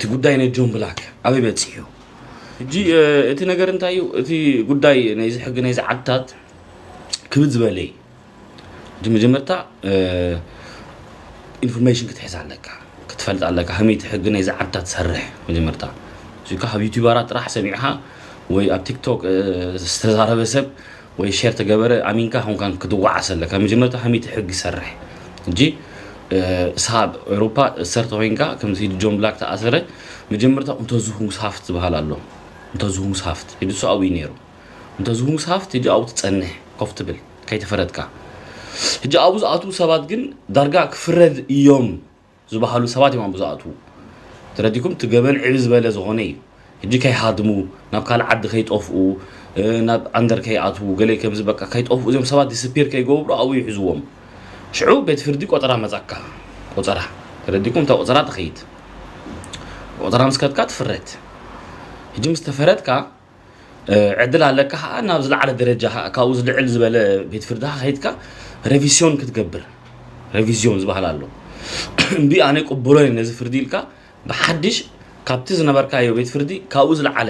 እቲ ጉዳይ ናይ ጆን ብላክ ኣበይ በፂሑ? ሕጂ እቲ ነገር እንታይ እዩ? እቲ ጉዳይ ናይዚ ሕጊ ናይዚ ዓድታት ክብድ ዝበለ እዩ። ሕጂ መጀመርታ ኢንፎርሜሽን ክትሕዝ ኣለካ፣ ክትፈልጥ ኣለካ። ከመይ እቲ ሕጊ ናይዚ ዓድታት ትሰርሕ መጀመርታ እዚካ ካብ ዩቲዩበራት ጥራሕ ሰሚዕካ ወይ ኣብ ቲክቶክ ዝተዛረበ ሰብ ወይ ሼር ተገበረ ኣሚንካ ሆንካን ክትወዓስ ኣለካ። መጀመርታ ከመይ እቲ ሕጊ ይሰርሕ? ሕጂ ሳብ ኤውሮፓ እሰር ተኮይንካ ከምዚ ጆን ብላክ ተኣሰረ፣ መጀመርታ እንተዝሁንግስ ሃፍት ዝበሃል ኣሎ። እንተዝሁንግስ ሃፍት ሕጂ እሱ ኣብኡ እዩ ነይሩ። እንተዝሁንግስ ሃፍት ሕጂ ኣብኡ ትፀንሕ ኮፍ ትብል ከይተፈረድካ። ሕጂ ኣብኡ ዝኣትዉ ሰባት ግን ዳርጋ ክፍረድ እዮም ዝበሃሉ ሰባት እዮም ኣብኡ ዝኣትዉ። ተረዲኩም? እቲ ገበን ዕብ ዝበለ ዝኾነ እዩ። ሕጂ ከይሃድሙ፣ ናብ ካልእ ዓዲ ከይጠፍኡ፣ ናብ ኣንደር ከይኣትዉ፣ ገለ ከምዚ በቃ ከይጠፍኡ፣ እዚኦም ሰባት ዲስፒር ከይገብሩ ኣብኡ ይሕዝዎም። ሽዑ ቤት ፍርዲ ቆፀራ መፃካ። ቆፀራ ተረዲኩም? እታ ቆፀራ ትኸይድ። ቆፀራ ምስ ከድካ ትፍረድ። ሕጂ ምስ ተፈረድካ ዕድል ኣለካ ከዓ ናብ ዝለዓለ ደረጃ ከዓ ካብኡ ዝልዕል ዝበለ ቤት ፍርዲ ከዓ ከይድካ ሬቪሲዮን ክትገብር። ሬቪዚዮን ዝበሃል ኣሎ። እምቢ ኣነ ቅቡሎ ነዚ ፍርዲ ኢልካ ብሓድሽ ካብቲ ዝነበርካዮ ቤት ፍርዲ ካብኡ ዝለዓለ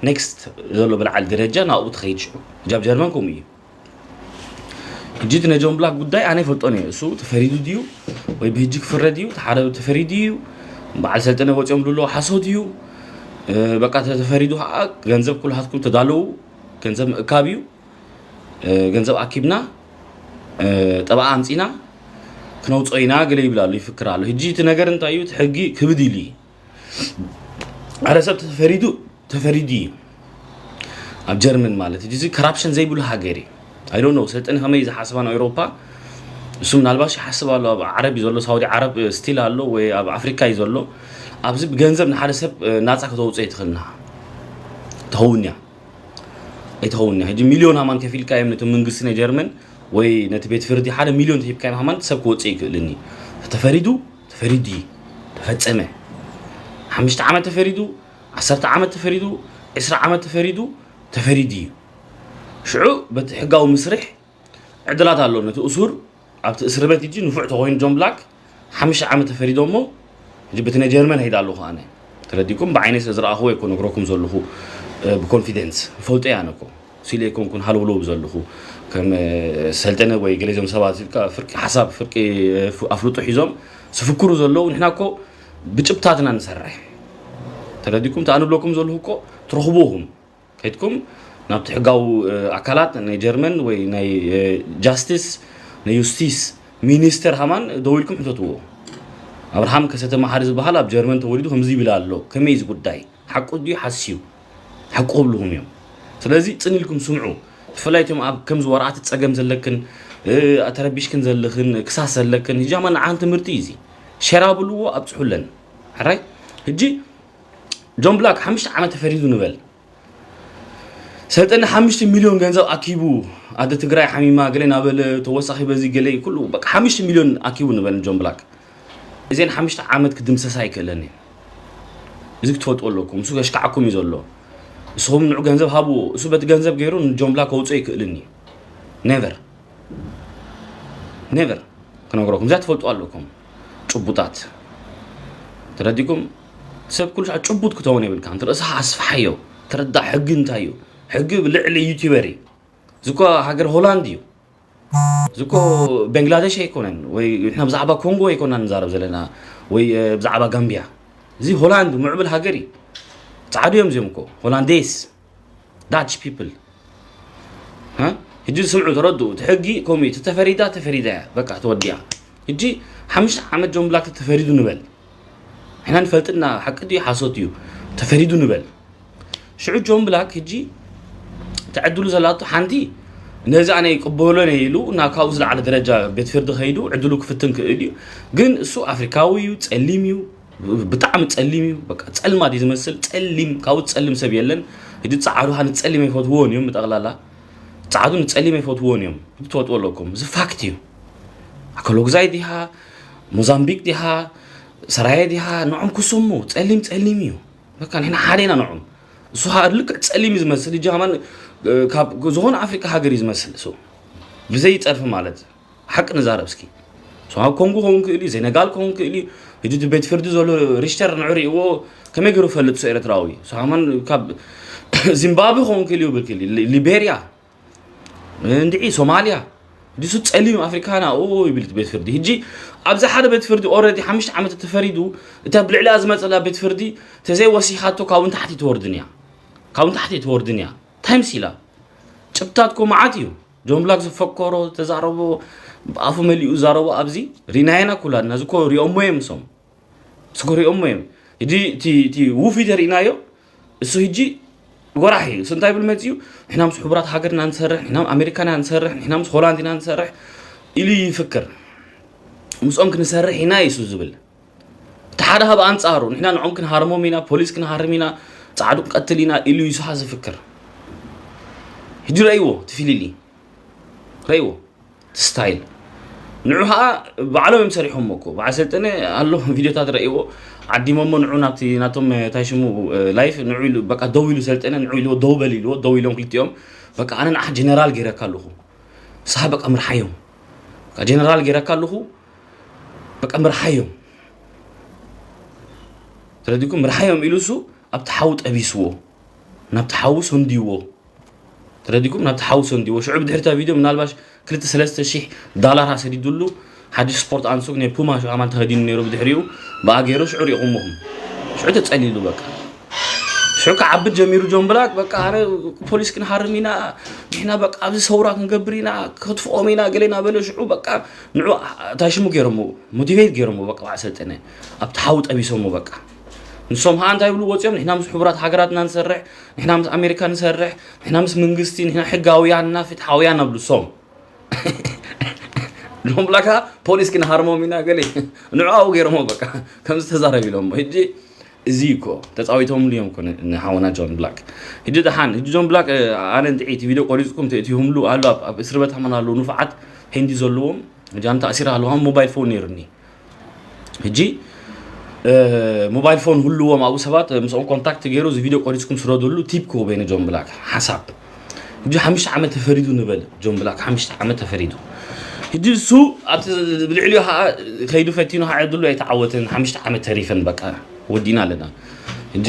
ኔክስት ዘሎ ብለዓል ደረጃ ናብኡ ትኸይድ። ሽዑ ሕጂ ኣብ ጀርመን ከምኡ እዩ። ሕጂ እቲ ናይ ጆን ብላክ ጉዳይ ኣነ ይፈልጦን እየ። እሱ ተፈሪዱ ድዩ ወይ ብህጂ ክፍረድ እዩ? ተሓረ ተፈሪዱ እዩ። በዓል ሰልጠነ ወፂኦም ዝብለዎ ሓሶት እዩ። በቃ ተፈሪዱ ከዓ ገንዘብ ኩልሃትኩም ተዳለዉ፣ ገንዘብ ምእካብ እዩ። ገንዘብ ኣኪብና፣ ጠበኣ ኣምፂና ክነውፅኦ ኢና ገለ ይብል ኣሎ፣ ይፍክር ኣሎ። ሕጂ እቲ ነገር እንታይ እዩ? እቲ ሕጊ ክብድ ኢሉ እዩ። ኣረ ሰብ ተፈሪዱ ተፈሪዱ እዩ ኣብ ጀርመን ማለት እዩ። እዚ ከራፕሽን ዘይብሉ ሃገር እዩ። ኣይ ዶንት ኖ ሰልጠነ ከመይ ዝሓስባ ን ኤውሮፓ። እሱ ምናልባሽ ይሓስብ ኣሎ። ኣብ ዓረብ እዩ ዘሎ፣ ሳውዲ ዓረብ ስቲል ኣሎ ወይ ኣብ ኣፍሪካ እዩ ዘሎ። ኣብዚ ብገንዘብ ንሓደ ሰብ ናፃ ከተውፅኦ ይትኽእልና ትኸውን እያ ኣይትኸውን እያ። ሕጂ ሚልዮን ሃማን ከፊልካ እዮም ነቲ መንግስቲ ናይ ጀርመን ወይ ነቲ ቤት ፍርዲ ሓደ ሚልዮን ተሂብካ እዮም ሃማን ሰብ ክወፅእ ይክእልኒ። ተፈሪዱ ተፈሪዱ እዩ። ተፈፀመ። ሓሙሽተ ዓመት ተፈሪዱ፣ ዓሰርተ ዓመት ተፈሪዱ፣ ዕስራ ዓመት ተፈሪዱ፣ ተፈሪዱ እዩ። ሽዑ በቲ ሕጋዊ ምስርሕ ዕድላት ኣሎ። ነቲ እሱር ኣብቲ እስሪ ቤት ሕጂ ንፉዕ ተኮይኑ ጆን ብላክ ሓሙሽተ ዓመት ተፈሪዶ እሞ ሕጂ በቲ ናይ ጀርመን ሄዳ ኣለኹ ኣነ። ተረዲኩም? ብዓይነይ ስለ ዝረኣኽዎ እኮ ነግረኩም ዘለኹ ብኮንፊደንስ ፈልጦ እያ ነኮ ሲለ ኣይኮንኩን ሃለውለው ዘለኹ ከም ሰልጠነ ወይ ገለ ዞም ሰባት ኢልካ ፍርቂ ሓሳብ ፍርቂ ኣፍልጦ ሒዞም ዝፍክሩ ዘለዉ። ንሕና እኮ ብጭብጣትና ንሰርሕ። ተረዲኩም? ተኣንብለኩም ዘለኹ እኮ ትረኽብኹም ከይድኩም ናብቲ ሕጋዊ ኣካላት ናይ ጀርመን ወይ ናይ ጃስቲስ ናይ ዩስቲስ ሚኒስተር ሃማን ደዊልኩም ሕተትዎ። ኣብርሃም ከሰተ መሓሪ ዝበሃል ኣብ ጀርመን ተወሊዱ ከምዚ ይብል ኣሎ። ከመይ እዚ ጉዳይ ሓቁ ድዩ ሓስዩ? ሓቁ ክብልኹም እዮም። ስለዚ ፅን ኢልኩም ስምዑ። ብፍላይ እቶም ኣብ ከምዚ ወረኣቲ ፀገም ዘለክን ተረቢሽክን ዘለኽን ክሳስ ዘለክን ህጃማ ንዓን ትምህርቲ እዩ እዚ። ሸራ ብልዎ ኣብፅሑለን። ሕራይ ሕጂ ጆን ብላክ ሓሙሽተ ዓመት ተፈሪዱ ንበል። ሰልጠነ ሓሙሽተ ሚልዮን ገንዘብ ኣኪቡ ኣደ ትግራይ ሓሚማ ገለ ናበለ ተወሳኺ በዚ ገለ ኩሉ በቃ ሓሙሽተ ሚልዮን ኣኪቡ ንበል ጆን ብላክ። እዚን ሓሙሽተ ዓመት ክድምሰሳ ኣይክእለን እየ። እዚ ክትፈልጡ ኣለኩም። እሱ ከሽካዓኩም እዩ ዘሎ። ንስኹም ንዑ ገንዘብ ሃብዎ። እሱ በቲ ገንዘብ ገይሩ ንጆን ብላክ ከውፅኦ ይክእልን እዩ። ኔቨር ኔቨር ክነግረኩም እዚኣ ትፈልጡ ኣለኩም። ጭቡጣት ተረዲኩም። ሰብ ኩሉ ሰዓት ጭቡጥ ክትኸውን የብልካ። ንርእስኻ ኣስፍሓዮ። ተረዳእ ሕጊ እንታይ እዩ። ሕጊ ብልዕሊ ዩቲበር እዩ። ዝኮ ሃገር ሆላንድ እዩ። ዝኮ ቤንግላደሽ ኣይኮነን ወይ ንሕና ብዛዕባ ኮንጎ ኣይኮና ንዛረብ ዘለና ወይ ብዛዕባ ጋምቢያ። እዚ ሆላንድ ምዕብል ሃገር እዩ። ፃዕዱ እዮም እዚኦም እኮ ሆላንዴስ ዳች ፒፕል። ሕጂ ስምዑ ተረድኡ። እቲ ሕጊ ከምኡ እዩ። ተፈሪዳ ተፈሪዳ እያ በቃ ተወዲያ። ሕጂ ሓሙሽተ ዓመት ጆን ብላክ ተፈሪዱ ንበል። ንሕና ንፈልጥና ሓቂ ድዩ ሓሶት እዩ ተፈሪዱ ንበል። ሽዑ ጆን ብላክ ሕጂ ተዕድሉ ዘላቱ ሓንቲ ነዚ ኣነ ይቅበሎን እየ ኢሉ ናብ ካብኡ ዝለዓለ ደረጃ ቤት ፍርዲ ከይዱ ዕድሉ ክፍትን ክእል እዩ። ግን እሱ ኣፍሪካዊ እዩ፣ ፀሊም እዩ፣ ብጣዕሚ ፀሊም እዩ። በቃ ፀልማት እዩ ዝመስል። ፀሊም ካብኡ ፀልም ሰብ የለን። ሕጂ ፃዕዱ ንፀሊም ኣይፈትውዎን እዮም ብጠቕላላ ፃዕዱ ንፀሊም ኣይፈትውዎን እዮም። ትፈልጥዎ ኣለኩም። እዚ ፋክት እዩ። ኣከሎግዛይ ዲሃ ሞዛምቢክ ዲሃ ሰራየ ዲሃ ንዖም ክስሙ ፀሊም ፀሊም እዩ። በቃ ንሕና ሓደ ኢና ንዖም። እሱ ከዓ ልክዕ ፀሊም እዩ ዝመስል። ሕጂ ከማን ካብ ዝኾነ ኣፍሪካ ሃገር እዩ ዝመስል። እሱ ብዘይ ፀርፊ ማለት ሓቂ ንዛረብ እስኪ። እሱ ኣብ ኮንጎ ክኸውን ክእል እዩ፣ ዜነጋል ክኸውን ክእል እዩ፣ ሕጂ እቲ ቤት ፍርዲ ዘሎ ሪሽተር ንዑ ርእይዎ። ከመይ ገይሩ ፈልጥ ሰው ኤርትራዊ? ሰሃማን ካብ ዚምባብዌ ክኸውን ክእል እዩ ብል ክእል፣ ሊ- ሊቤርያ፣ እንድዒ ሶማልያ፣ ሕጂ እሱ ጸሊም ኣፍሪካና ኦ ይብል እቲ ቤት ፍርዲ። ሕጂ ኣብዚ ሓደ ቤት ፍርዲ ኦረዲ ሓሙሽተ ዓመት ተፈሪዱ፣ እታ ብልዕሊኣ ዝመጸላ ቤት ፍርዲ ተዘይወሲኻቶ ካብኡ ንታሕቲ ትወርድን እያ። ካብኡ ንታሕቲ ትወርድን እያ። ታይምስ ኢላ ጭብታት እኮ መዓት እዩ። ጆን ብላክ ዝፈከሮ ተዛረቦ፣ ኣፉ መሊኡ ዛረቦ ኣብዚ ሪናየና ኩላና ዝኮ ሪኦሞ እዮም እሶም ዝኮ ሪኦሞ እዮም። ሕጂ እቲ እቲ ውፊ ተሪእናዮ እሱ ሕጂ ጎራሕ እዩ። እሱ እንታይ ብል መፅዩ? ንሕና ምስ ሕቡራት ሃገርና ንሰርሕ፣ ንሕና ምስ ኣሜሪካና ንሰርሕ፣ ንሕና ምስ ሆላንድ ኢና ንሰርሕ ኢሉ ይፍክር። ምስኦም ክንሰርሕ ኢና እዩ እሱ ዝብል። እቲ ሓደ ካብ ኣንጻሩ ንሕና ንዖም ክንሃርሞም ኢና፣ ፖሊስ ክንሃርም ኢና፣ ጻዕዱ ክቀትል ኢና ኢሉ ይስሓ ዝፍክር። ሕጂ ረእይዎ እቲ ፊሊሊ ረእይዎ እቲ ስታይል ንዑ ከዓ ባዕሎም እዮም ሰሪሖሞ እኮ። በዓል ሰልጠነ ኣሎ ቪዲዮታት ረእይዎ ዓዲሞሞ ንዑ ናብቲ ናቶም እንታይ ሽሙ ላይፍ ንዑ ኢሉ በቃ ደው ኢሉ ሰልጠነ ንዑ ኢልዎ ደው በል ኢልዎ ደው ኢሎም ክልቲኦም በቃ ኣነ ንዓ ጀነራል ገይረካ ኣለኹ ንስኻ በቃ ምርሓዮም በቃ ጀነራል ገይረካ ኣለኹ በቃ ምርሓዮም ተረዲኩም ምርሓዮም ኢሉ እሱ ኣብቲ ሓዊ ጠቢስዎ ናብቲ ሓዊ ሰንድይዎ ተረዲኩም ናብቲ ሓዊ ሰንድይዎ ሽዑ ብድሕሪታ ቪድዮ ምናልባሽ ክልተ ሰለስተ ሺሕ ዳላር ኣሰዲዱሉ ሓድሽ ስፖርት ኣንሱግ ናይ ፑማ ሽዑ ኣማን ተኸዲኑ ነይሩ ብድሕሪኡ ብኣ ገይሩ ሽዑ ሪኢኹምኹም ሽዑ ተጸሊሉ በቃ ሽዑ ክዓብድ ጀሚሩ ጆን ብላክ በቃ ኣነ ፖሊስ ክንሃርም ኢና ንሕና በቃ ኣብዚ ሰውራ ክንገብር ኢና ከጥፍኦም ኢና ገለ እናበለ ሽዑ በቃ ንዑ እንታይ ሽሙ ገይሮሞ ሞቲቬት ገይሮሞ በቃ በዓል ሰልጠነ ኣብቲ ሓዊ ጠቢሶሞ በቃ ንሶም ከዓ እንታይ ይብሉ ወፂኦም ንሕና ምስ ሕቡራት ሃገራትና ንሰርሕ ንሕና ምስ ኣሜሪካ ንሰርሕ ንሕና ምስ መንግስቲ ንሕና ሕጋውያንና ፍትሓውያን ኣብሉ ሶም ሎም ብላካ ፖሊስ ክንሃርሞም ኢና ገለ ንዕኣው ገይሮሞ በቃ ከምዚ ተዛረብ ኢሎሞ ሕጂ እዚ እኮ ተፃዊቶምሉ እዮም እኮ ንሓውና ጆን ብላክ ሕጂ ደሓን ሕጂ ጆን ብላክ ኣነ እንድዒ እቲ ቪድዮ ቆሪፅኩም ተእትይሁምሉ ኣሎ ኣብ እስርበት ኣመን ኣለዉ ንፉዓት ሄንዲ ዘለዎም ሕጂ ኣነ ተኣሲረ ኣለኹ ሞባይል ፎን ነይሩኒ ሕጂ ሞባይል ፎን ህልዎም ኣብኡ ሰባት ምስኦም ኮንታክት ገይሩ እዚ ቪድዮ ቆሪፅኩም ስረዱሉ ቲፕ ክህቦ ነ ጆን ብላክ ሓሳብ ሕጂ ሓሙሽተ ዓመት ተፈሪዱ ንበል ጆን ብላክ ሓሙሽተ ዓመት ተፈሪዱ ሕጂ እሱ ኣብቲ ብልዕሊኡ ከዓ ከይዱ ፈቲኑ ከዓ ዕድሉ ኣይተዓወትን ሓሙሽተ ዓመት ተሪፈን በቃ ወዲና ኣለና ሕጂ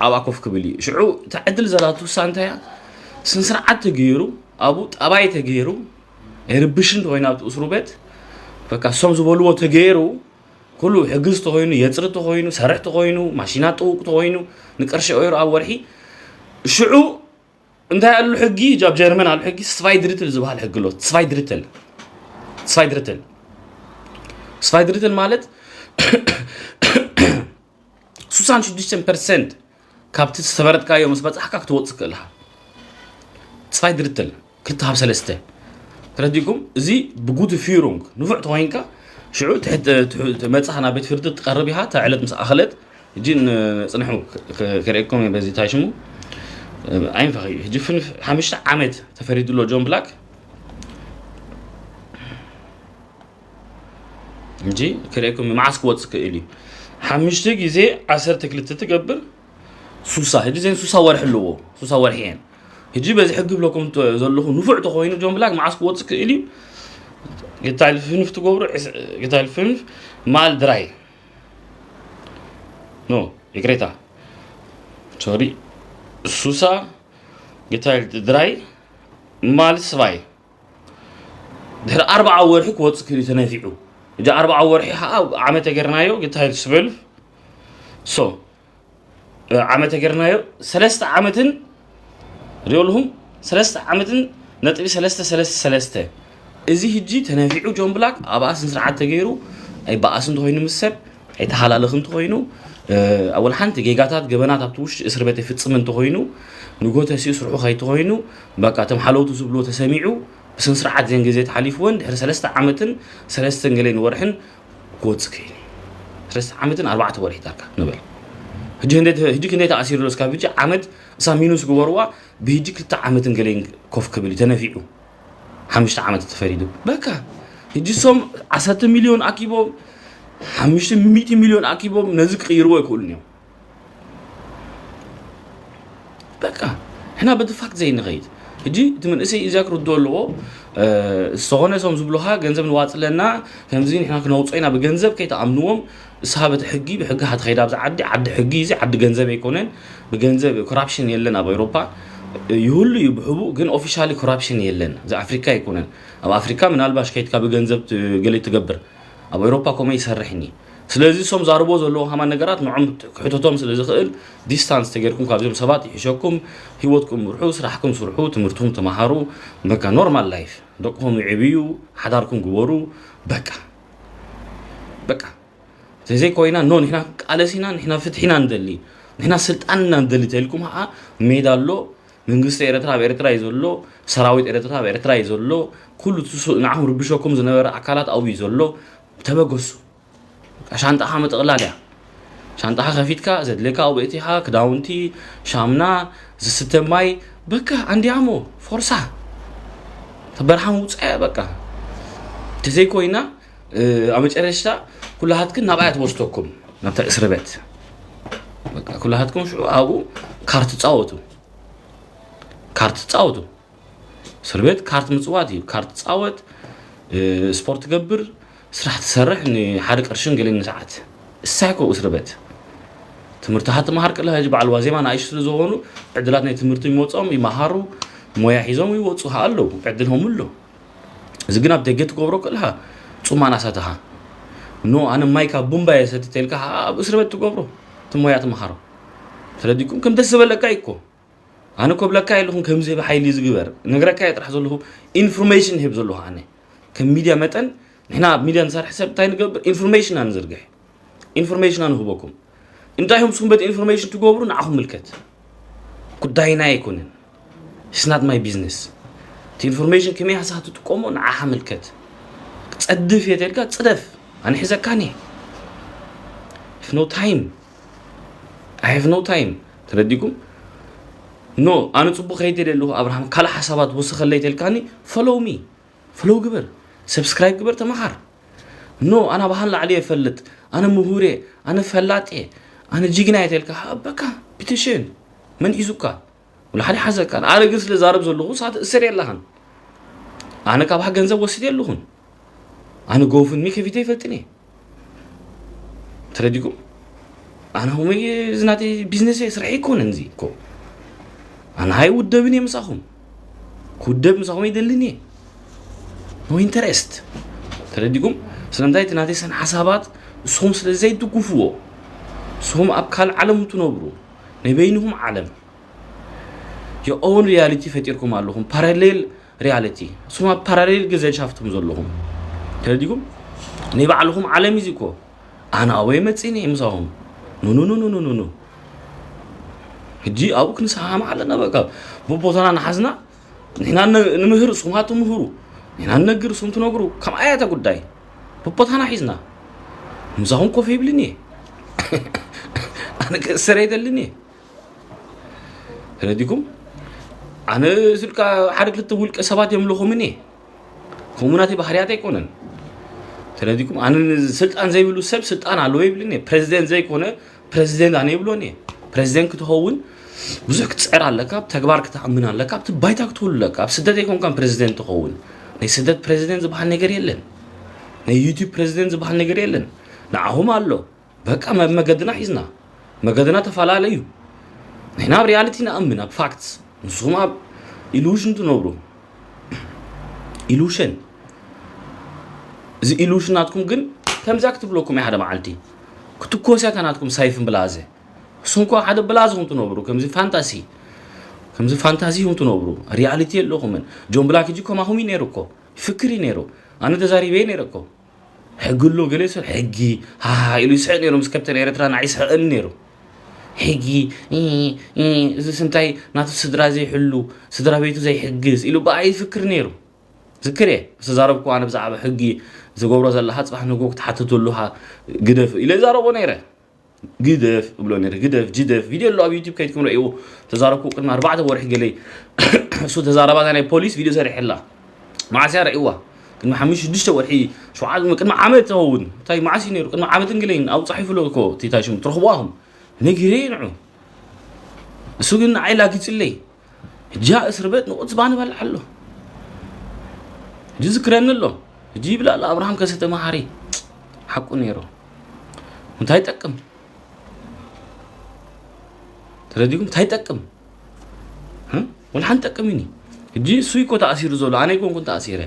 ኣብኣ ኮፍ ክብል እዩ ሽዑ እታ ዕድል ዘላቱ እሳ እንታይ እያ ስንስርዓት ተገይሩ ኣብኡ ጠባይ ተገይሩ ኣይርብሽን ተኮይኑ ኣብቲ እስሩ ቤት በቃ እሶም ዝበልዎ ተገይሩ ኩሉ ሕግዝ ተኮይኑ የፅሪ ተኮይኑ ሰርሕ ተኮይኑ ማሽናት ጥውቅ ተኮይኑ ንቅርሺ ኦይሩ ኣብ ወርሒ ሽዑ እንታይ ኣሉ ሕጊ ኣብ ጀርመን ኣሉ ሕጊ ስቫይ ድርትል ዝበሃል ሕጊ ኣሎ ስቫይ ድርትል ስቫይ ድርትል ስቫይ ድርትል ማለት ሱሳን ሽዱሽተ ፐርሰንት ካብቲ ዝተፈረጥካዮ ምስ በፃሕካ ክትወፅ ክእል ኢኻ ስፋይ ድርትል ክልተ ካብ ሰለስተ ተረዲኩም እዚ ብጉድ ፊሩንግ ንፉዕ ተኮይንካ ሽዑ መፅኻ ናብ ቤት ፍርዲ ትቀርብ ኢኻ እታ ዕለት ምስ ኣኸለት እጂ ፅንሑ ክርእየኩም በዚ ታይ ሽሙ ኣይንፈኺ ሕጂ ሓሙሽተ ዓመት ተፈሪዱ ኣሎ ጆን ብላክ እንጂ ክርእየኩም መዓስ ክወፅእ ክእል እዩ ሓሙሽተ ግዜ ዓሰርተ ክልተ ትገብር ሱሳ ሕጂ ዘን ሱሳ ወርሒ ኣለዎ ሱሳ ወርሒ እየን ሕጂ በዚ ሕጊ ብለኩም ዘለኹ ንፉዕ ተኮይኑ ጆን ብላክ መዓስ ክወፅእ ክእል እዩ ጌታይል ፍንፍ ትገብሩ ጌታይል ፍንፍ ማል ድራይ ኖ ይቅሬታ ሶሪ ሱሳ ጌታይል ድራይ ማል ስባይ ድሕሪ ኣርባዓ ወርሒ ክወፅእ ክእል እዩ ተነፊዑ እጂ ኣርባዓ ወርሒ ከዓ ዓመተ ገርናዮ ጌታይል ስበልፍ ሶ ዓመተ ገርናዮ ሰለስተ ዓመትን ሪኦልኹም ሰለስተ ዓመትን ነጥቢ ሰለስተ ሰለስተ ሰለስተ እዚ ህጂ ተነፊዑ ጆን ብላክ ኣብኣ ስነ ስርዓት ተገይሩ ኣይበኣስ እንተኮይኑ ምስ ሰብ ኣይተሃላለኽ እንተኮይኑ ኣወል ሓንቲ ጌጋታት ገበናት ኣብቲ ውሽጢ እስር ቤት ይፍፅም እንተኮይኑ ንጎ ተሲኡ ስርሑ ከይተኮይኑ በቃ እቶም ሓለውቱ ዝብልዎ ተሰሚዑ ብስነ ስርዓት ዘን ግዜ ተሓሊፍወን ድሕሪ ሰለስተ ዓመትን ሰለስተን ገሌን ወርሕን ክወፅእ ክእል ሰለስተ ዓመትን ኣርባዕተ ወርሒ ዳርጋ ንበል ሕጂ ክንደይ ተኣሲሩ ኣሎ ስካብ ሕጂ ዓመት እሳ ሚኑስ ግበርዋ ብሕጂ ክልተ ዓመትን ገሌን ኮፍ ክብል እዩ ተነፊዑ ሓሙሽተ ዓመት ተፈሪዱ በቃ ሕጂ ሶም ዓሰርተ ሚልዮን ኣኪቦም ሓሙሽተ ሚእቲ ሚልዮን ኣኪቦም ነዚ ክቅይርዎ ኣይክእሉን እዮም በቃ ሕና በቲ ፋክት ዘይንኸይድ ሕጂ እቲ መንእሰይ እዚያ ክርድኦ ኣለዎ እ፣ ዝኾነ ሶም ዝብሉኻ ገንዘብ ንዋፅለና፣ ከምዚ ንሕና ክነውፅኦ ኢና ብገንዘብ ከይተኣምንዎም። እሳ በቲ ሕጊ ብሕጊ ሃትኸይዳ ኣብዚ ዓዲ፣ ዓዲ ሕጊ እዚ ዓዲ ገንዘብ ኣይኮነን። ብገንዘብ ኮራፕሽን የለን ኣብ ኤውሮፓ። ይህሉ እዩ ብሕቡእ፣ ግን ኦፊሻሊ ኮራፕሽን የለን። እዚ ኣፍሪካ ኣይኮነን። ኣብ ኣፍሪካ ምናልባሽ ከይትካ ብገንዘብ ት- ገለ ትገብር፣ ኣብ ኤውሮፓ ኮመ ይሰርሕኒ። ስለዚ እሶም ዛርቦ ዘለዎ ሃማ ነገራት ንዖም ክሕተቶም ስለ ዝኽእል፣ ዲስታንስ ተገይርኩም ካብዚኦም ሰባት ይሕሸኩም። ህይወትኩም ምርሑ፣ ስራሕኩም ስርሑ፣ ትምህርትኩም ተማሃሩ። በቃ ኖርማል ላይፍ፣ ደቅኹም ይዕብዩ፣ ሓዳርኩም ግበሩ። በቃ በቃ ተዘይኮይና፣ ኖ፣ ንሕና ቃለሲና፣ ንሕና ፍትሒና ንደሊ፣ ንሕና ስልጣንና ንደሊ ተልኩም ኸዓ፣ ሜዳ ኣሎ። መንግስቲ ኤርትራ ኣብ ኤርትራ እዩ ዘሎ። ሰራዊት ኤርትራ ኣብ ኤርትራ እዩ ዘሎ። ኩሉ እቲ ሱ- ንዓኹም ርብሸኩም ዝነበረ ኣካላት ኣብኡ እዩ ዘሎ። ተበገሱ። ሻንጣኻ ምጥቕላል እያ። ሻንጣኻ ከፊትካ ዘድልየካ ኣብኡ እቲኻ፣ ክዳውንቲ፣ ሻምና፣ ዝስተ ማይ፣ በቃ ኣንዲያሞ፣ ፎርሳ፣ ተበርሃም ውፃያ። በቃ ተዘይኮይና፣ እ፣ ኣብ መጨረሽታ ኩላሃትክን ናብኣ እያ ትወስደኩም፣ ናብታ እስር ቤት። በቃ ኩላሃትኩም ሽዑ ኣብኡ ካርት ትፃወቱ፣ ካርት ትፃወቱ። እስር ቤት ካርት ምፅዋት እዩ። ካርት ትፃወት፣ እ፣ ስፖርት ትገብር፣ ስራሕ ትሰርሕ፣ ንሓደ ቅርሽን ገሌን ንሰዓት። እሳይ ኮ እስር ቤት። ትምህርትኻ ትመሃር ከለኻ፣ ሕጂ በዓል ዋዜማ ንኣሽቱ ስለ ዝኾኑ፣ ዕድላት ናይ ትምህርቲ ይመፅኦም፣ ይመሃሩ፣ ሞያ ሒዞም ይወፁ ኣለዉ፣ ዕድልሆም ኣሎ። እዚ ግን ኣብ ደገ ትገብሮ ከለኻ፣ ፁም ኣናሳትኻ። ኖ፣ ኣነ ማይ ካብ ቡምባ እየ ሰቲ ተልካ፣ ኣብ እስር ቤት ትገብሮ፣ እቲ ሞያ ትመሃሮ። ተረዲኩም? ከም ደስ ዝበለካ እዩ እኮ። ኣነ እኮ ብለካ የለኹን ከምዚ ብሓይሊ ዝግበር። ነግረካ እየ ጥራሕ ዘለኹ፣ ኢንፎርሜሽን ህብ ዘለኹ ኣነ። ከም ሚድያ መጠን፣ ንሕና ኣብ ሚድያ ንሰርሕ ሰብ እንታይ ንገብር? ኢንፎርሜሽን ኣንዝርግሕ። ኢንፎርሜሽን ኣንህበኩም። እንታይ ኢኹም ንስኹም በቲ ኢንፎርሜሽን ትገብሩ ንዓኹም ምልከት። ጉዳይና ኣይኮነን። It's not my business። እቲ ኢንፎርሜሽን ከመይ ሃሳ ትጥቀሞ ንዓኻ ምልከት። ክጸድፍ እየ ተልካ ጽደፍ። ኣነ ሒዘካን እየ። If no time። I have no time። ተረዲኩም? ኖ፣ ኣነ ጽቡቕ ከይደ ኣለኹ ኣብርሃም፣ ካልእ ሓሳባት ወስኸለይ ተልካኒ፣ ፎሎው ሚ። ፎሎው ግበር፣ ሰብስክራይብ ግበር፣ ተመሃር። ኖ፣ ኣነ ብሃን ላዕሊ የፈልጥ፣ ኣነ ምሁር እየ፣ ኣነ ፈላጥ እየ፣ ኣነ ጅግና እየ ተልካ፣ ሃበካ፣ ፒቲሽን፣ መን ሒዙካ? ወላ ሓደ ሓዘካ። ኣነ ግን ስለ ዛረብ ዘለኹ፣ ሳት እስር የለኻን። ኣነ ካብኻ ገንዘብ ወስድ የለኹን። ኣነ ጎፍንሚ ከፊተ ይፈልጥን እየ። ተረዲኩም? ኣነ ሆመይ፣ እዚ ናተይ ቢዝነስ እየ፣ ስራሕ ኣይኮነን እዚ እኮ። ኣነ ኣይውደብን እየ ምሳኹም። ክውደብ ምሳኹም ኣይደልን እየ። No interest። ተረዲኩም? ስለምንታይ? እቲ ናተይ ሰን ሓሳባት ንስኹም ስለ ዘይትጉፍዎ፣ ንስኹም ኣብ ካልእ ዓለም ትነብሩ፣ ናይ በይንኹም ዓለም፣ your own reality ፈጢርኩም ኣለኹም። ፓራሌል ሪያሊቲ። ንስኹም ኣብ ፓራሌል ገዘሻፍትኩም ዘለኹም። ተረዲኩም? ናይ ባዕልኹም ዓለም እዩ እኮ። ኣነ ኣበይ መፂእኒ ምሳኹም? ኑ፣ ኑ፣ ኑ፣ ኑ፣ ኑ፣ ኑ፣ ኑ። ሕጂ ኣብኡ ክንሰማማዕ ኣለና። በቃ፣ በቦታና ንሓዝና፣ ንሕና ን-፣ ንምህር፣ ንስኹም ትምህሩ። ንሕና ንነግር፣ ንስኹም ትነግሩ። ከምኣ እያ እታ ጉዳይ። በቦታና ሒዝና። ምሳኹም ኮፍ ይብልን እየ። ኣነ ክእሰር ኣይደልን እየ። ተረዲኩም? ኣነ ስልካ ሓደ ክልተ ውልቀ ሰባት የምልኹምን እየ። ከምኡ ናተይ ባህርያት ኣይኮነን። ተረዲኩም? ኣነ ስልጣን ዘይብሉ ሰብ ስልጣን ኣለዎ ይብልን እየ። ፕሬዚደንት ዘይኮነ ፕሬዚደንት ኣነ ይብሎን እየ። ፕሬዚደንት ክትኸውን ብዙሕ ክትፅዕር ኣለካ፣ ኣብ ተግባር ክትኣምን ኣለካ፣ ኣብቲ ባይታ ክትህሉ ኣለካ። ኣብ ስደት ኣይኮንካን ፕሬዚደንት ትኸውን። ናይ ስደት ፕሬዚደንት ዝበሃል ነገር የለን። ናይ ዩቲዩብ ፕሬዚደንት ዝበሃል ነገር የለን። ንዓኹም ኣሎ። በቃ መ-፣ መገድና ሒዝና። መገድና ተፈላለዩ። ንሕና ኣብ ሪያሊቲ ንኣምን፣ ኣብ ፋክትስ። ንስኹም ኣብ ኢሉዥን ትነብሩ። ኢሉሽን። እዚ ኢሉሽን ናትኩም ግን ከምዛ ክትብለኩም እየ ሓደ መዓልቲ። ክትኮስ እያ እታ ናትኩም ሳይፍን ብላዘ። ንስኹም እኮ ሓደ ብላዘኹም ትነብሩ፣ ከምዚ ፋንታሲ። ከምዚ ፋንታዚ ኢኹም ትነብሩ። ሪያሊቲ የለኹምን። ጆን ብላክ ሕጂ ከማኹም እዩ ነይሩ እኮ። ይፍክር እዩ ነይሩ። ኣነ ተዛሪበ እየ ነይረ እኮ። ሕጊ ኣሎ፣ ገለ ሰብ ሕጊ፣ ሃሃ ኢሉ ይስሕቕ ነይሩ። ምስ ከብተን ኤርትራ ንዓይ ይስሕቐኒ ነይሩ። ሕጊ፣ ኢ፣ ኢ፣ እዚ ስንታይ ናቱ ስድራ ዘይሕሉ፣ ስድራ ቤቱ ዘይሕግዝ ኢሉ ብኣይ ይፍክር ነይሩ። ዝክር እየ፣ ዝተዛረብኩ ኣነ ብዛዕባ ሕጊ ዝገብሮ ዘለኻ ጽባሕ ንግሆ ክትሓትተሉ ኢኻ፣ ግደፍ ኢለ ይዛረቦ ነይረ። ግደፍ እብሎ ነይረ፣ ግደፍ፣ ጅደፍ። ቪድዮ ኣሎ ኣብ ዩቲዩብ ከይድኩም ረእይዎ። ተዛረብኩ ቅድሚ ኣርባዕተ ወርሒ ገለይ። እሱ ተዛረባታ ናይ ፖሊስ ቪድዮ ሰሪሐላ። መዓስ እያ ረእይዋ? ቅድሚ ሓሙሽተ፣ ሽዱሽተ ወርሒ፣ ሸውዓተ፣ ቅድሚ ዓመት ትኸውን። እንታይ መዓስ እዩ ነይሩ? ቅድሚ ዓመትን ገለይን ኣብኡ ጻሒፉ ኣሎ እኮ፣ ቲታ ሽሙ ትረኽብዋ ኢኹም። ነጊረ እየ ንዑ። እሱ ግን ንዓይ ላጊጽለይ። ሕጂ እስር ቤት ንቑጽ ባኒ በልዕ ኣሎ። ሕጂ ዝክረኒ ኣሎ። ሕጂ ይብል ኣሎ ኣብርሃም ከሰተ መሓሪ። ሓቁ ነይሩ። እንታይ ይጠቅም? ተረዲኩም? እንታይ ይጠቅም? እ? ወላ ሓንቲ ጠቅም እኒ። ሕጂ እሱ እኮ ተኣሲሩ ዘሎ፣ ኣነ ኣይኮንኩን ተኣሲረ።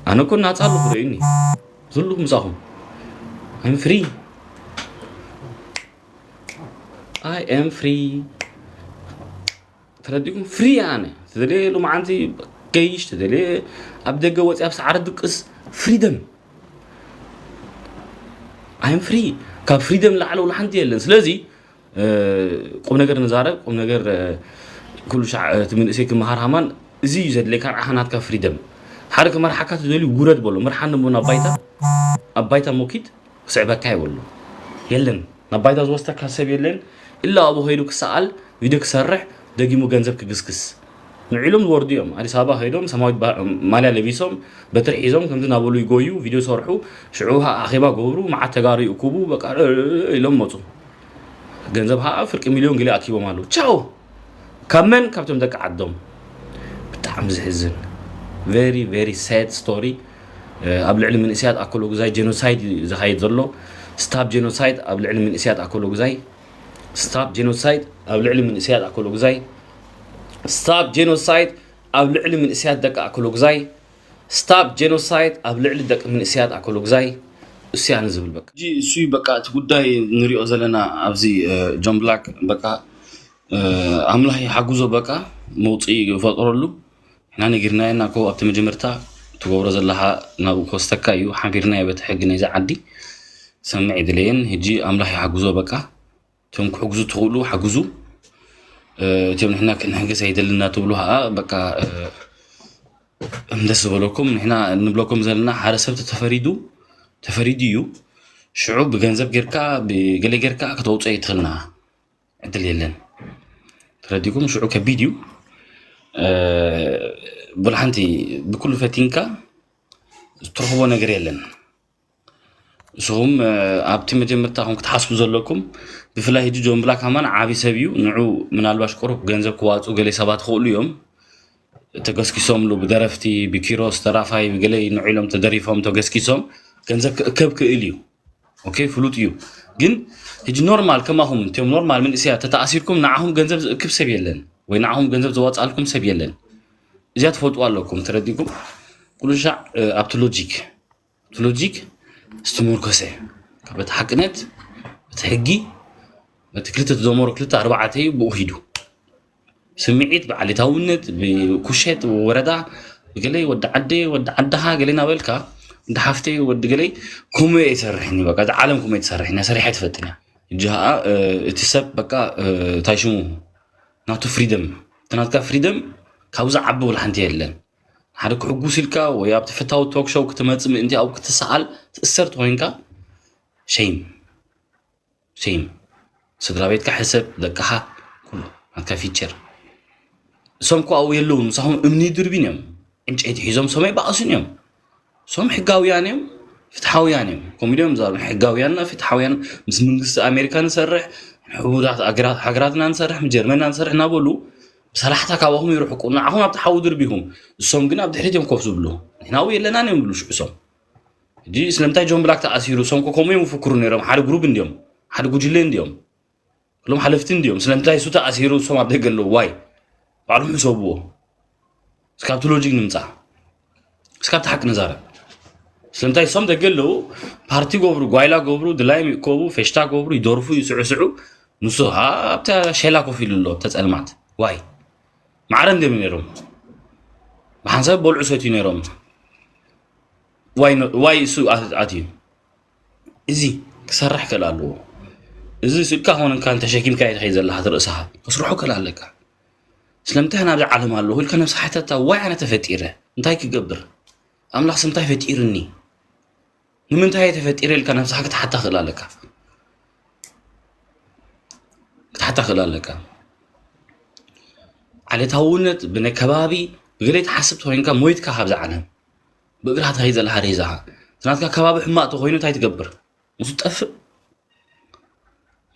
ኣነ እኮ ናፃ ኣለኹ፣ ርእዩኒ። ዝሉ ምሳኹም። I'm free. I am free. ተረዲኩም? ፍሪ ኣነ። ተደልየ ሎማዓንቲ ገይሽ፣ ተደልየ ኣብ ደገ ወፂ ኣብ ሰዓረ ድቅስ። ፍሪደም። I'm free። ካብ ፍሪደም ላዕለ ወላ ሓንቲ የለን። ስለዚ፣ እ፣ ቁም ነገር ንዛረብ፣ ቁም ነገር፣ እ፣ ኩሉ ሻዕ፣ እ፣ እቲ መንእሰይ ክመሃር ሃማን፣ እዚ እዩ ዘድልየካ፣ ንዓኻ ናትካ ፍሪደም። ሓደ ክመርሓካ ትደልዩ ውረድ በሎ። ምርሓኒ እሞ ናብ ባይታ፣ ኣብ ባይታ ሞኪት ክስዕበካ ይበሎ። የለን፣ ናብ ባይታ ዝወስደካ ሰብ የለን። ኢላ ኣብኡ ከይዱ ክሰኣል፣ ቪድዮ ክሰርሕ፣ ደጊሙ ገንዘብ ክግስግስ። ንዒሎም ዝወርዱ እዮም። ኣዲስ ኣበባ ከይዶም ሰማያዊት ባ-፣ ማልያ ለቢሶም፣ በትሪ ሒዞም፣ ከምዚ እናበሉ ይጎዩ፣ ቪድዮ ሰርሑ፣ ሽዑ ኸዓ ኣኼባ ገብሩ፣ መዓት ተጋሩ ይእክቡ፣ በቃ፣ እ፣ እ፣ እ፣ ኢሎም መፁ። ገንዘብ ኸዓ ፍርቂ ሚልዮን ገለ ኣኪቦም ኣለዉ። ቻው! ካብ መን? ካብቶም ደቂ ዓዶም። ብጣዕሚ ዘሕዝን። Very, very sad story። እ፣ ኣብ ልዕሊ መንእሰያት ኣኮሎጉዛይ ጀኖሳይድ እዩ ዝኻየድ ዘሎ። ስታፕ ጀኖሳይድ ኣብ ልዕሊ መንእሰያት ኣኮሎጉዛይ። ስታፕ ጀኖሳይድ ኣብ ልዕሊ መንእሰያት ኣኮሎጉዛይ። ስታፕ ጀኖሳይድ ኣብ ልዕሊ መንእሰያት ደቂ ኣኮሎጉዛይ። ስታፕ ጀኖሳይድ ኣብ ልዕሊ ደቂ መንእሰያት ኣኮሎጉዛይ። እሱ ያነ ዝብል በቃ። ሕጂ እሱ እዩ በቃ እቲ ጉዳይ ንሪኦ ዘለና ኣብዚ፣ እ፣ ጆን ብላክ በቃ፣ እ፣ ኣምላኽ ይሓግዞ በቃ መውፅኢ ይፈጥረሉ። ንሕና ነጊርናዮ ኢና እኮ ኣብቲ መጀመርታ ትገብሮ ዘለኻ ናብኡ ክወስደካ እዩ። ሓቢርናዮ በቲ ሕጊ ናይዚ ዓዲ ሰምዕ ኣይድለየን። ሕጂ ኣምላኽ ይሓግዞ በቃ። እቶም ክሕግዙ ትኽእሉ ሓግዙ። እ፣ እቶም ንሕና ክንሕገዝ ኣይደልና ትብሉ ኸዓ በቃ፣ እ፣ እንደስ ዝበለኩም ንሕና እንብለኩም ዘለና ሓደ ሰብ ተፈሪዱ፣ ተፈሪዱ እዩ። ሽዑ ብገንዘብ ጌርካ፣ ብገለ ጌርካ ከተውፅኦ ኣይትኽእልና። ዕድል የለን። ተረዲኩም? ሽዑ ከቢድ እዩ። እ፣ ብልሓንቲ ብኩሉ ፈቲንካ ትረኽቦ ነገር የለን። ንስኹም፣ እ፣ ኣብቲ መጀመርታ ኹም ክትሓስቡ ዘለኩም፣ ብፍላይ ሕጂ ጆን ብላክ ሃማን ዓቢ ሰብ እዩ። ንዑ ምናልባሽ ቁሩብ ገንዘብ ክዋፁ ገለ ሰባት ክኽእሉ እዮም። ተገስኪሶምሉ ብደረፍቲ፣ ብኪሮስ ተራፋይ፣ ብገለ ንዑ ኢሎም ተደሪፎም፣ ተገስኪሶም፣ ገንዘብ ክእከብ ክእል እዩ። ኦኬ፣ ፍሉጥ እዩ። ግን ሕጂ ኖርማል ከማኹም፣ እቶም ኖርማል መንእሰያት ተተኣሲርኩም ንዓኹም ገንዘብ ዝእክብ ሰብ የለን፣ ወይ ንዓኹም ገንዘብ ዘዋፅኣልኩም ሰብ የለን። እዚኣ ትፈልጡ ኣለኩም፣ ተረዲኩም? ኩሉ ሻዕ፣ እ፣ ኣብቲ ሎጂክ፣ ኣብቲ ሎጂክ ዝተመርኮሰ፣ ካብ እቲ ሓቅነት፣ እቲ ሕጊ፣ እቲ ክልተ ተዘመሮ ክልተ ኣርባዕተ እዩ ብኡ ሂዱ። ስምዒት፣ ብዓሌታውነት፣ ብኩሸት፣ ወረዳ፣ ብገለይ ወዲ ዓደይ፣ ወዲ ዓድኻ፣ ገለይ እናበልካ፣ ወዲ ሓፍተይ፣ ወዲ ገለይ፣ ከምኡ እየ ይሰርሕኒ፣ በቃ፣ እዛ ዓለም ከምኡ እየ ትሰርሕኒ፣ ሰሪሓ ኣይትፈልጥን እያ። ሕጂ ኸዓ፣ እ፣ እቲ ሰብ፣ በቃ፣ እ፣ እንታይ ሽሙ፣ ናቱ ፍሪደም፣ እቲ ናትካ ፍሪደም፣ ካብኡ ዝዓቢ ወላ ሓንቲ የለን። ሓደ ክሕጉስ ኢልካ፣ ወይ ኣብ ተፈታዊ ቶክ ሾው ክትመጽእ ምእንቲ ኣብኡ ክትሰኣል፣ ትእሰር ተኾይንካ፣ ሸይም። ሴም። ስድራ ቤትካ ሕሰብ፣ ደቅኻ፣ ኩሉ ናትካ ፊቸር። እሶም እኮ ኣብኡ የለውን፣ ምሳኹም እምኒ ድርቢን እዮም። ዕንጨይቲ ሒዞም እሶም ኣይበኣሱን እዮም። እሶም ሕጋውያን እዮም፣ ፍትሓውያን እዮም። ከምኡ ድዮም ዝዛረቡ፣ ሕጋውያንና ፍትሓውያን፣ ምስ መንግስቲ ኣሜሪካ ንሰርሕ፣ ሕቡራት ኣገራት-፣ ሃገራትና ንሰርሕ፣ ምስ ጀርመንና ንሰርሕ እናበሉ፣ ብሰላሕታ ካባኹም ይርሕቁ፣ ንዓኹም ኣብቲ ሓዊ ድርቢኹም፣ እሶም ግን ኣብ ድሕሪት እዮም ኮፍ ዝብሉ። ንሕና ኣብኡ የለናን እዮም ዝብሉ ሽዑ እሶም። ሕጂ ስለምንታይ ጆን ብላክ ተኣሲሩ? እሶም እኮ ከምኡ እዮም ዝፍክሩ ነይሮም። ሓደ ግሩፕ እንድዮም፣ ሓደ ጉጅለ እንድዮም፣ ኩሎም ሓለፍቲ እንድዮም። ስለምንታይ እሱ ተኣሲሩ? እሶም ኣብ ደገ ኣለዉ። ዋይ? ባዕልኹም ሕሰብዎ። እስካብቲ ሎጂክ ንምጻእ። እስካብቲ ሓቂ ንዛረብ። ስለምንታይ እሶም ደገ ኣለዉ? ፓርቲ ገብሩ፣ ጓይላ ገብሩ፣ ድላዮም ይእከቡ፣ ፌሽታ ገብሩ፣ ይደርፉ፣ ይስዕስዑ። ንሱ ኣብታ ሸላ ኮፍ ኢሉ ኣሎ፣ ኣብታ ጸልማት። ዋይ? ማዕረ እንድዮም ነይሮም። ብሓንሳብ በልዑ ሰትዩ ነይሮም። ዋይ ኖ-፣ ዋይ እሱ ኣት-፣ ኣትዩ? እዚ ክሰርሕ ክእል ኣለዎ። እዚ ስእልካ ኾነ እንካን ተሸኪምካዮ ትኸይድ ዘለኻ እቲ ርእስኻ። ከስርሖ ክእል ኣለካ። ስለምንታይ ናብዚ ዓለም ኣለኹ ኢልካ ነብስኻ ሕተታ። ዋይ ኣነ ተፈጢረ? እንታይ ክገብር? ኣምላኽ ስለምንታይ ፈጢሩኒ? ንምንታይ እየ ተፈጢረ ኢልካ ነብስኻ ክትሓታ ክእል ኣለካ። ክትሓታ ክእል ኣለካ። ዓሌታውነት ብናይ ከባቢ ብገለ ትሓስብ ተኾይንካ ሞይትካ ካብዚ ዓለም። ብእግርኻ ትኸይድ ዘለኻ ሬሳኻ። እቲ ናትካ ከባቢ ሕማቕ ተኾይኑ እንታይ ትገብር? ምስ ትጠፍእ።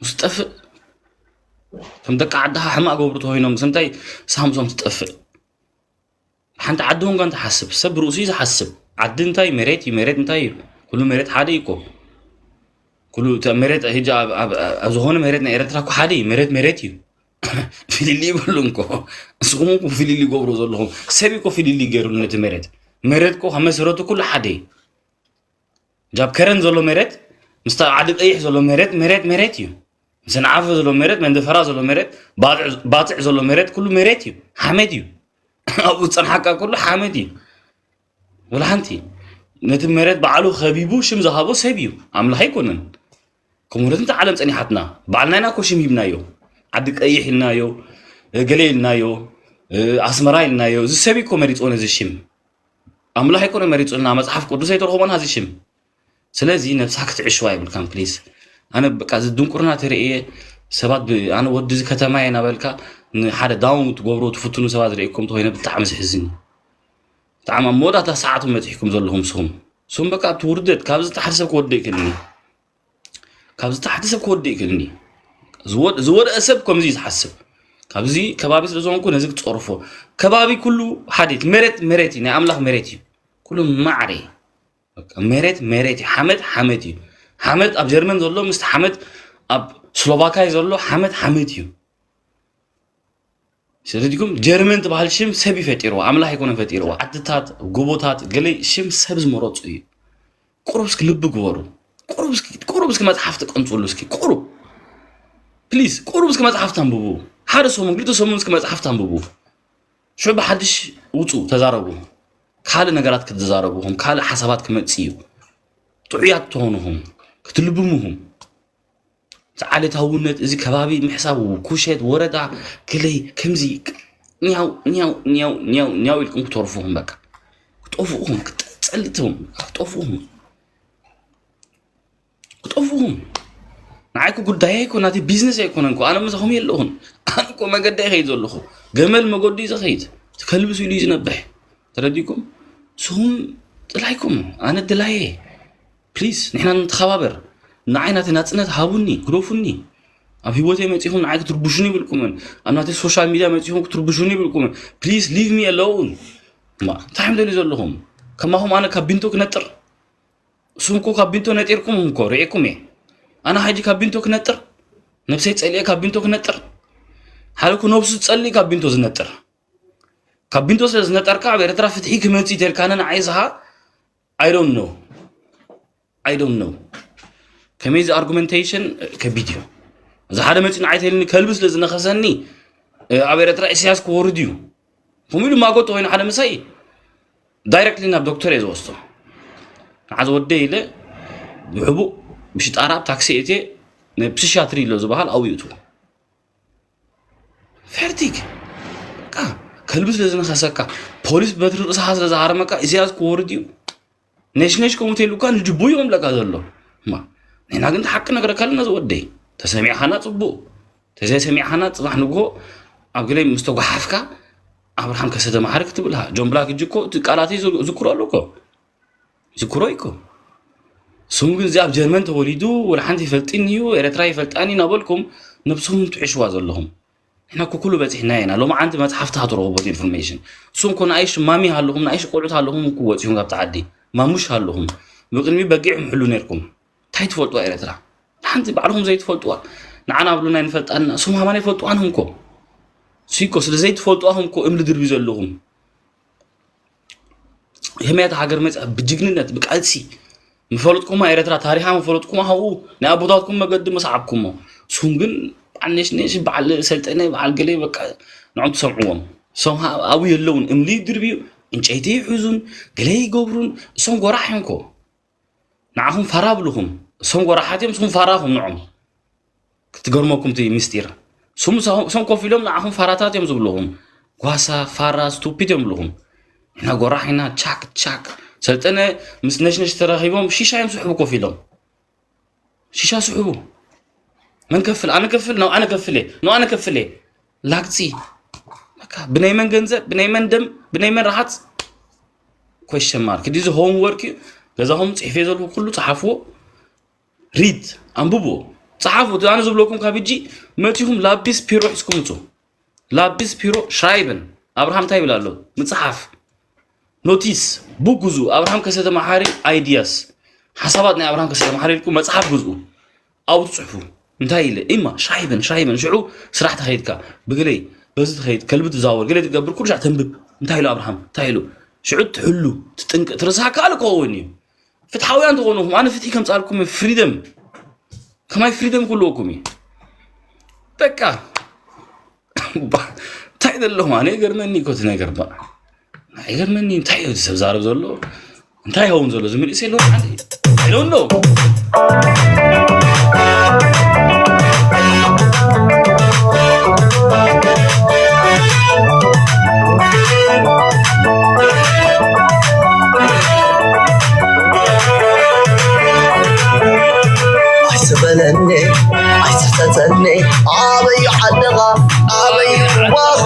ምስ ትጠፍእ። ከም ደቂ ዓድኻ ሕማቕ ገብሩ ተኾይኖም፣ ምስ እንታይ ንስኻ ምስኦም ትጠፍእ? ሓንቲ ዓዲ ውን ጋንታ ሓስብ ሰብ ርእሱ እዩ ዝሓስብ። ዓዲ እንታይ መሬት እዩ፣ መሬት እንታይ እዩ? ኩሉ መሬት ሓደ እዩ እኮ። ኩሉ እታ መሬት ሕጂ ኣብ- ኣብ- ኣብ ዝኾነ መሬት ናይ ኤርትራ እኮ ሓደ እዩ። መሬት መሬት እዩ። ፍልልይ ይብሉ እንኮ። ንስኹም እኮ ፍልልይ ይገብሩ ዘለኹም። ሰብ እኮ ፍልልይ ገይሩ ነቲ መሬት። መሬት እኮ ካብ መሰረቱ ኩሉ ሓደ እዩ። ጃብ ከረን ዘሎ መሬት ምስታ ዓዲ ቀይሕ ዘሎ መሬት መሬት መሬት እዩ። ሰንዓፈ ዘሎ መሬት፣ መንደፈራ ዘሎ መሬት፣ ባጽዕ ዘሎ መሬት ኩሉ መሬት እዩ። ሓመድ እዩ። ኣብኡ ዝጸንሓካ ኩሉ ሓመድ እዩ። ወላ ሓንቲ ነቲ መሬት ባዕሉ ከቢቡ ሽም ዝሃቦ ሰብ እዩ፣ ኣምላኽ ኣይኮነን። ከምኡ ነቲ ዓለም ጸኒሓትና ባዕልና ኢና እኮ ሽም ሂብናዮ። ዓዲ ቀይሕ ኢልናዮ፣ ገለ ኢልናዮ፣ ኣስመራ ኢልናዮ። እዚ ሰብ እኮ መሪጽዎ ነዚ ሽም። ኣምላኽ ኣይኮነ መሪጹልና፣ መጽሓፍ ቅዱስ ኣይተረኽቦን እዚ ሽም። ስለዚ ነብስኻ ክትዕሽዋ የብልካን ፕሊስ። ኣነ በቃ እዚ ድንቁርና ተርእየ ሰባት ብ- ኣነ ወዲ እዚ ከተማ እየ እናበልካ ንሓደ ዳውን ትገብሮ ትፍትኑ ሰባት ርእኩም ተኮይነ ብጣዕሚ ዝሕዝን እዩ። ብጣዕሚ ኣብ መወዳእታ ሰዓቱ መፂሕኩም ዘለኹም ስኹም ስኹም በቃ ኣብቲ ውርደት ካብዚ ታሕቲ ሰብ ክወደ ይክእልኒ። ካብዚ ታሕቲ ሰብ ክወደ ይክእልኒ። ዝወድ- ዝወደአ ሰብ ከምዚ እዩ ዝሓስብ። ካብዚ ከባቢ ስለ ዝኾንኩ ነዚ ክፀርፎ። ከባቢ ኩሉ ሓዴት መሬት መሬት እዩ፣ ናይ ኣምላኽ መሬት እዩ። ኩሉ ማዕረ እዩ። በቃ መሬት መሬት እዩ፣ ሓመድ ሓመድ እዩ። ሓመድ ኣብ ጀርመን ዘሎ ምስቲ ሓመድ ኣብ ስሎቫካይ ዘሎ ሓመድ ሓመድ እዩ። ስለዚኩም ጀርመን ትበሃል ሽም ሰብ ይፈጢርዎ፣ ኣምላኽ ኣይኮነ ፈጢርዎ። ዓድታት፣ ጎቦታት፣ ገለ ሽም ሰብ ዝመረፁ እዩ። ቁሩብ እስኪ ልቢ ግበሩ። ቁሩብ እስኪ ቁሩብ እስኪ መጽሓፍ ትቀንጽሉ እስኪ ቁሩብ ፕሊስ ቁሩብ እስኪ መጽሓፍ ታንብቡ። ሓደ ሰሙን ክልተ ሰሙን እስኪ መጽሓፍ ታንብቡ። ሽዑ ብሓድሽ ውጹ ተዛረቡ። ካልእ ነገራት ክትዛረቡ ኹም ካልእ ሓሳባት ክመጽእ እዩ። ጥዑያት ትኾኑኹም ክትልብሙኹም። እዚ ዓሌታውነት እዚ ከባቢ ምሕሳብ ኩሸት ወረዳ ክለይ ከምዚ ኛው ኛው ኛው ኛው ኛው ኢልኩም ክተርፉኹም በቃ ክጠፍኡኹም ክጠጸልትም ክጠፍኡኹም ክጠፍኡኹም። ንዓይኩ ጉዳይ ኣይኮ ናቲ ቢዝነስ ኣይኮነን ኮ ኣነ ምሳኹም የለኹን። ኣነ ኮ መገዲ ይኸይድ ዘለኹ ገመል መገዲ እዩ ዝኸይድ። ከልብስ ኢሉ እዩ ዝነብሕ። ተረዲኩም ስኹም ጥላይኩም ኣነ ድላየ ፕሊስ ንሕና ንተኸባበር። ንዓይ ናተይ ናጽነት ሃቡኒ ግደፉኒ። ኣብ ህይወተይ መጺኹም ንዓይ ክትርብሹኒ ይብልኩምን ኣብ ናተይ ሶሻል ሚድያ መጺኹም ክትርብሹኒ ይብልኩምን please leave me alone። ማ እንታይ እዮም ደልዩ ዘለኹም? ከማኹም ኣነ ካብ ቢንቶ ክነጥር። እሱም እኮ ካብ ቢንቶ ነጢርኩም እኮ ርዒኩም እየ። ኣነ ሓጂ ካብ ቢንቶ ክነጥር ነብሰይ ጸሊኤ ካብ ቢንቶ ክነጥር። ሓደ እኮ ነብሱ ዝጸልእ ካብ ቢንቶ ዝነጥር። ካብ ቢንቶ ስለ ዝነጠርካ ኣብ ኤርትራ ፍትሒ ክመጽእ ተልካነ ንዓይ ዝሃ I don't know። I don't know። ከመይ እዚ ኣርጉመንቴሽን ከቢድ እዩ። እዚ ሓደ መፂኡ ንዓይ ተልኒ ከልቢ ስለ ዝነኸሰኒ ኣብ ኤርትራ ኢሳያስ ክወርድ እዩ። ከምኡ ኢሉ ማጎ ተኮይኑ ሓደ ምሳይ ዳይረክትሊ ናብ ዶክተር እየ ዝወስዶ። ንዓ ዝወደ ኢለ ብሕቡእ ብሽጣራ ኣብ ታክሲ እትየ ንፕስሻትሪ ኢሎ ዝበሃል ኣብኡ ይእትዎ። ፈርቲግ ካ ከልቢ ስለ ዝነኸሰካ ፖሊስ በትሪ ርእስኻ ስለ ዝሃረመካ ኢሳያስ ክወርድ እዩ። ነሽነሽ ከምኡ ተይሉካ ንጅቡ እዩ ከምለካ ዘሎ። ማ ንሕና ግን ሓቂ ነግረካ ኣለና ዝወደይ። ተሰሚዕኻና ጽቡቕ፣ ተዘይሰሚዕኻና ጽባሕ ንግሆ ኣብ ገለ ምስ ተጓሓፍካ ኣብርሃም ከሰተ መሓሪ ክትብልሃ ጆን ብላክ እጅ እኮ እቲ ቃላተይ ዝክሮ ኣሎ እኮ ዝክሮ እኮ። ስሙ ግን እዚ ኣብ ጀርመን ተወሊዱ ወላ ሓንቲ ይፈልጥን እዩ ኤርትራ ይፈልጣን እዩ እናበልኩም ነብስኹም ትዕሽዋ ዘለኹም። ንሕና እኮ ኩሉ በፂሕና ኢና። ሎማዓንቲ መፅሓፍቲ ሃትረኽቦ ኢንፎርሜሽን እሱም እኮ ንኣይሽ ማሚ ሃለኹም ንኣይሽ ቆልዑት ሃለኹም እኮ ወፂኹም ካብቲ ዓዲ ማሙሽ ሃለኹም ብቅድሚ በጊዕ ምሕሉ ነርኩም። እንታይ ትፈልጥዋ ኤርትራ ሓንቲ ባዕልኹም ዘይትፈልጥዋ ንዓና ብሉና ይንፈልጣና እሱም ሃማና ይፈልጥዋን እኮ ሲኮ ስለ ዘይትፈልጥዋ እኮ እምሊ ድርቢ ዘለኹም። ከመያት ሃገር መፅኣ ብጅግንነት ብቃልሲ ምፈለጥኩማ ኤርትራ ታሪኻ ምፈለጥኩማ ካብኡ ናይ ኣቦታትኩም መገዲ መሰዓብኩሞ። እሱም ግን በዓል ነሽነሽ በዓል ሰልጠነ በዓል ገለ በቃ ንዖም ትሰምዕዎም። እሶም ኣብኡ የለውን እምሊ ድርብዩ ዕንጨይቲ ይሕዙን ገለ ይገብሩን እሶም ጎራሕ እዮም እኮ። ንዓኹም ፋራ ብልኹም እሶም ጎራሓት እዮም እሱም ፋራኹም ንዖም። ክትገርመኩም እቲ ምስጢር። ስም እሶም ኮፍ ኢሎም ንዓኹም ፋራታት እዮም ዝብልኹም። ጓሳ ፋራ ስቱፒድ እዮም ዝብልኹም። ኢና ጎራሕ ኢና ቻክ ቻክ። ሰልጠነ ምስ ነሽነሽ ተራኺቦም ሺሻ እዮም ስሕቡ ኮፍ ኢሎም። ሺሻ ስሕቡ። መን ከፍል ኣነ ከፍል ነው ኣነ ከፍል ነው ኣነ ከፍል። ላግጺ። በቃ ብናይ መን ገንዘብ ብናይ መን ደም ብናይ መን ረሃጽ። ኮሽን ማርክ ዲዚ ሆምወርክ እዩ። ገዛኹም ጽሕፌ ዘለኹ ኩሉ ጸሓፍዎ። ሪድ ኣንብብዎ ጸሓፉ እቲ ኣነ ዝብለኩም ካብ እጂ መጺኹም ላቢስ ፒሮ ሒዝኩም ምጹ። ላቢስ ፒሮ ሽራይብን ኣብርሃም እንታይ ይብል ኣሎ ምጽሓፍ። ኖቲስ፣ ቡክ ግዙ። ኣብርሃም ከሰተ መሓሪ ኣይዲያስ፣ ሓሳባት ናይ ኣብርሃም ከሰተ መሓሪ ኢልኩም መጽሓፍ ግዝኡ። ኣብኡ ትጽሕፉ። እንታይ ኢለ? ኢማ፣ ሻሂ በን፣ ሻሂ በን። ሽዑ ስራሕ ተኸይድካ፣ ብግለይ፣ በዚ ትኸይድ፣ ከልቢ ትዛወር፣ ገለ ትገብር፣ ኩሉ ሻዕ ተንብብ። እንታይ ኢሉ ኣብርሃም? እንታይ ኢሉ? ሽዑ ትሕሉ፣ ትጥንቀ-፣ ትርስሓካ ኣሎ ክኸውን እዩ። ፍትሓውያን ትኾኑኹም፣ ኣነ ፍትሒ ከምጻልኩም ፍሪደም። ከማይ ፍሪደም ክህልወኩም እዩ። በቃ። ባ-፣ እንታይ ዘለኹም? ኣነ ይገርመኒ እኮ እቲ ነገር ባ። ይገርመኒ፣ እንታይ እዩ እቲ ሰብ ዛረብ ዘሎ? እንታይ ይኸውን ዘሎ? ዝምልስ የለዎ ሓደ። I don't know። ኣይስበለኒ፣ ኣይስሕተተኒ፣ ኣበዩ ዓድኻ፣ ኣበዩ እዋኻ።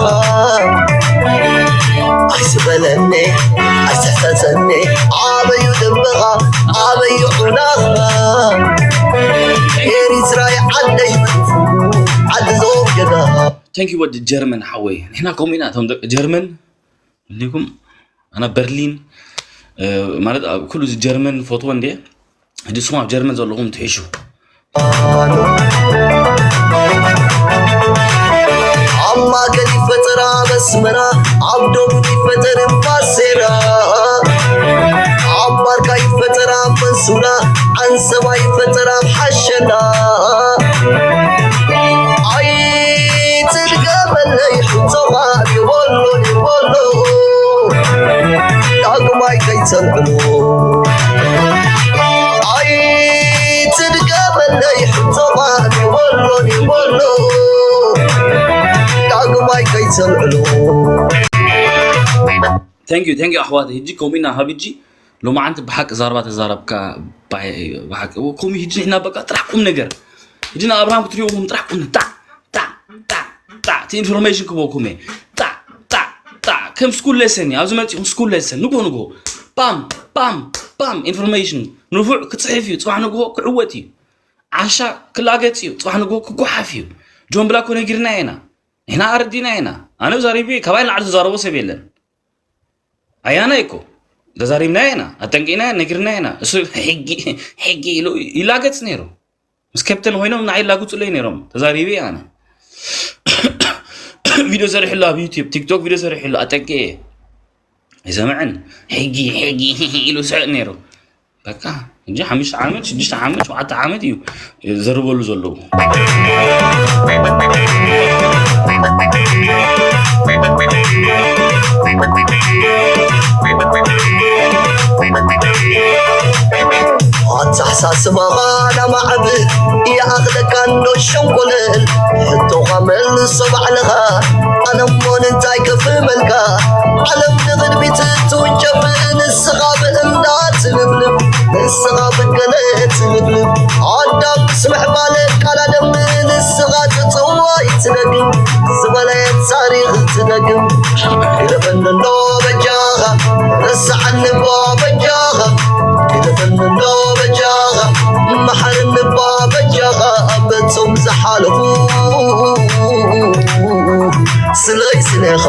ኣይስበለኒ፣ ኣይስሕተተኒ፣ ኣበዩ ልብኻ፣ ኣበዩ ዑናኻ። ኤሪትራይ ዓደይ፣ ዓዲ ዘወገዳ። Thank you ወዲ ጀርመን ሓወይ። ንሕና ከምኡ ኢና እቶም ደቂ ጀርመን። እንዲኩም ኣና በርሊን፣ እ፣ ማለት ኣብ ኩሉ እዚ ጀርመን ፈትዎ እንዴ? ሕጂ ስሙ ኣብ ጀርመን ዘለኹም ትሕሹ። ኣብ ማእከል ይፈጠር ኣብ ኣስመራ፣ ኣብ ደቡብ ይፈጠር ባሴራ፣ ኣብ ባርካ ይፈጠር ኣብ መንሱራ፣ ዓንሰባ ይፈጠር ኣብ ሓሸና። ኣይትድገመለይ ሕቶኻ ይበሎ ይበሎ፣ ዳግማይ ከይትሰምዕሉ። ኣይትድገመለይ ሕቶኻ ይበሎ ይበሎ፣ ዳግማይ ከይትሰምዕሉ። Thank you፣ thank you ኣሕዋት። ሕጂ ከምኡ ኢና ካብ ሕጂ ሎማዓንቲ ብሓቂ ዛረባ ተዛረብካ። ባይ-፣ ብሓቂ ከምኡ ሕጂ ንሕና በቃ ጥራሕ ቁም ነገር። ሕጂ ንኣብርሃም ክትሪእዎም ጥራሕ ቁም ታ ታ ታ ታ፣ እቲ ኢንፎርሜሽን ክበኩም እየ። ታ ታ ታ፣ ከም ስኩል ሌሰን እዩ። ኣብዚ መፂኹም ስኩል ሌሰን ንጎ ንጎ ፓም ፓም ፓም ኢንፎርሜሽን። ንፉዕ ክፅሕፍ እዩ፣ ፅባሕ ንጎ ክዕወት እዩ። ዓሻ ክላገፅ እዩ፣ ፅባሕ ንጎ ክጓሓፍ እዩ። ጆን ብላኮ ነጊርና ኢና፣ ንሕና ኣረዲና ኢና። ኣነ ዛሪቢ ካባይ ንላዕሊ ዝዛረቦ ሰብ የለን። ኣያና እኮ ተዛሪብና ኢና፣ ኣጠንቂና ነጊርና ኢና። እሱ ሕጊ ሕጊ ኢሉ ይላገፅ ነይሩ። ምስ ካፕተን ኮይኖም ንዓይ ይላግፁለይ ነይሮም። ተዛሪቢ ኣነ ቪድዮ ሰሪሕሉ ኣብ ዩቲዩብ፣ ቲክቶክ ቪድዮ ሰሪሕሉ ኣጠንቂኤ። ኣይሰምዕን። ሕጊ ሕጊ ኢሉ ስሕቅ ነይሩ። በቃ እንጂ ሓሙሽተ ዓመት፣ ሽዱሽተ ዓመት፣ ሸውዓተ ዓመት እዩ ዘርበሉ ዘለዉ። ኣተሓሳስባኻ ናማዕብል ይኣኽለካ እንዶ ሸንኮለል፣ ሕቶኻ መልሶ ባዕልኻ። ኣነ እሞ እንታይ ከፍህመልካ? ዓለም ንቕድሚት ትውንጨፍ፣ ንስኻ ብእምዳ ትልብልብ፣ ንስኻ ብገለ ትልብልብ። ኣዳም ስምዕ ባለ ቃል ኣደም፣ ንስኻ ትጽዋይ ትደግም፣ ዝበለ ታሪኽ ትደግም። ግደፈኒ እንዶ በጃኻ፣ ረስዓኒ እባ በጃኻ፣ ግደፈኒ እንዶ በጃኻ፣ መሓረኒ እባ በጃኻ፣ በቶም ዝሓለፉ ስለይ ስሌኻ።